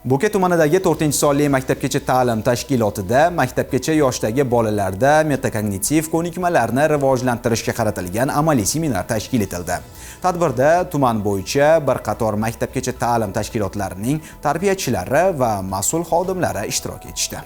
Bo'ka tumanidagi 4-sonli maktabgacha ta'lim tashkilotida maktabgacha yoshdagi bolalarda metakognitiv ko'nikmalarni rivojlantirishga qaratilgan amaliy seminar tashkil etildi. Tadbirda tuman bo'yicha bir qator maktabgacha ta'lim tashkilotlarining tarbiyachilari va mas'ul xodimlari ishtirok etishdi.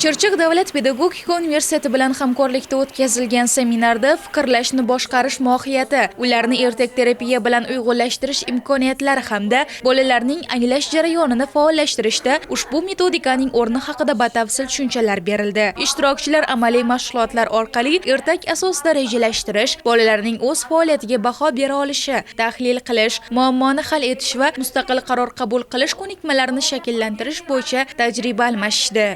Chirchiq davlat pedagogika universiteti bilan hamkorlikda o'tkazilgan seminarda fikrlashni boshqarish mohiyati, ularni ertak terapiya bilan uyg'unlashtirish imkoniyatlari hamda bolalarning anglash jarayonini faollashtirishda ushbu metodikaning o'rni haqida batafsil tushunchalar berildi. Ishtirokchilar amaliy mashg'ulotlar orqali ertak asosida rejalashtirish, bolalarning o'z faoliyatiga baho bera olishi, tahlil qilish, muammoni hal etish va mustaqil qaror qabul qilish ko'nikmalarini shakllantirish bo'yicha tajriba almashishdi.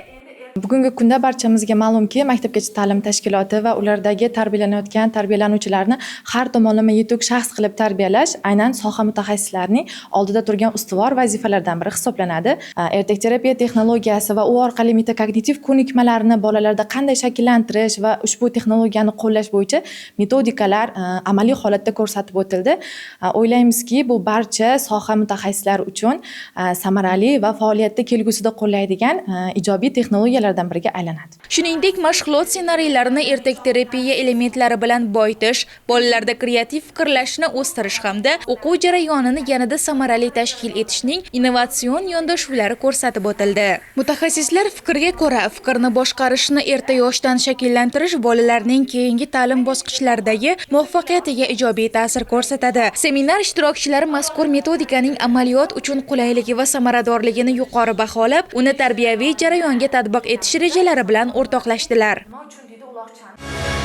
Bugungi kunda barchamizga ma'lumki, maktabgacha ta'lim tashkiloti va ulardagi tarbiyalanayotgan tarbiyalanuvchilarni har tomonlama yetuk shaxs qilib tarbiyalash aynan soha mutaxassislarining oldida turgan ustuvor vazifalardan biri hisoblanadi. Ertak terapiya texnologiyasi va u orqali metakognitiv ko'nikmalarni bolalarda qanday shakllantirish va ushbu texnologiyani qo'llash bo'yicha metodikalar amaliy holatda ko'rsatib o'tildi. O'ylaymizki, bu barcha soha mutaxassislari uchun samarali va faoliyatda kelgusida qo'llaydigan ijobiy texnologiyalardan biriga aylanadi. Shuningdek, mashg'ulot ssenariylarini ertak terapiya elementlari bilan boyitish, bolalarda kreativ fikrlashni o'stirish hamda o'quv jarayonini yanada samarali tashkil etishning innovatsion yondashuvlari ko'rsatib o'tildi. Mutaxassislar fikriga ko'ra, fikrni boshqarishni erta yoshdan shakllantirish bolalarning keyingi ta'lim bosqichlaridagi muvaffaqiyatiga ijobiy ta'sir ko'rsatadi. Seminar ishtirokchilari mazkur metodikaning amaliyot uchun qulayligi va samaradorligini yuqori baholab, uni tarbiyaviy jarayonga tatbiq etish rejalari bilan o'rtoqlashdilar. Nima uchun, deydi uloqchani.